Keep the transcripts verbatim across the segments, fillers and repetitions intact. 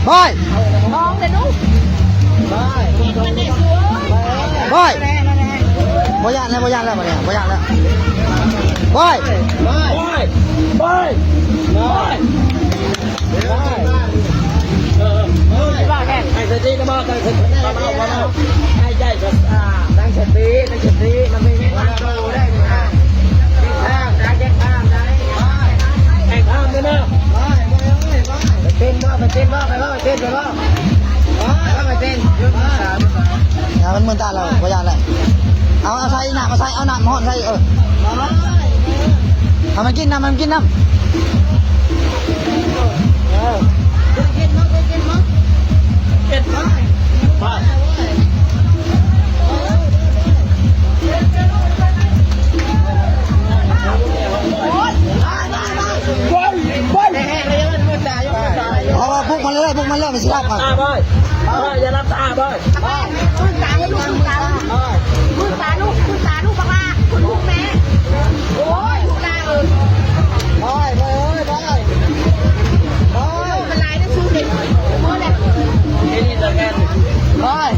บอย น้องเด้อลูก บอย บ่ย่านแล้ว บ่ย่านแล้วบัดนี้ บ่ย่านแล้ว บอย บอย บอย บอย บอย เออ เออ ที่ว่าแค่ ให้สตินะบอย ให้สตินะบอย ให้ใจกับ อ่า ตั้งสติ ตั้งสติ มันไม่มีทางโตได้นะ แข่งข้ามได้ แข่งข้ามได้เนอะ ไปเต้นบ่ ไปเต้นบ่ ไปบ่ ไปเต้น ไปบ่ ไปบ่ ไปเต้น อย่ามันมึนตาเรา บ่ย่านแล้ว เอา เอาใส่น้ำ เอาใส่ เอาน้ำฮ้อนใส่ เออ เอามันกินน้ำ มันกินน้ำ เออ เต้นบ่ เต้นบ่ เต้นบ่ เอา เอาปลุกมาเลย ปลุกมาเลย มันสิรับอ่ะ ตาบอย บอย อย่ารับตาบอย บอย มือตาลูก มือตาลูก มือตาลูก มือตาลูก ปะค่ะ คุณลูกแม่ โอ้ย ลูกตาเออ บอย บอย บอย บอย มันลายได้สู้เด็ก โอ้ย นี่นี่ตัวแทน บอย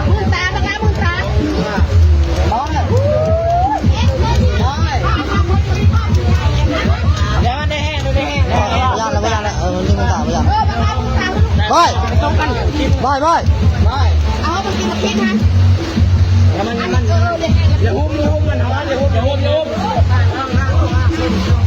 มือตา ปะค่ะ มือตา บอย บอย เดี๋ยวมันได้แห้ง มันได้แห้ง บ่ย่านแล้ว บ่ย่านแล้ว เออ มันมีมันตา บ่ย่าน บอย บอย บอย เอามันกินมาคิดนะ แล้วมัน มัน อย่าหุ้ม อย่าหุ้มมัน อย่าหุ้ม อย่าหุ้ม อย่าหุ้ม อย่าหุ้ม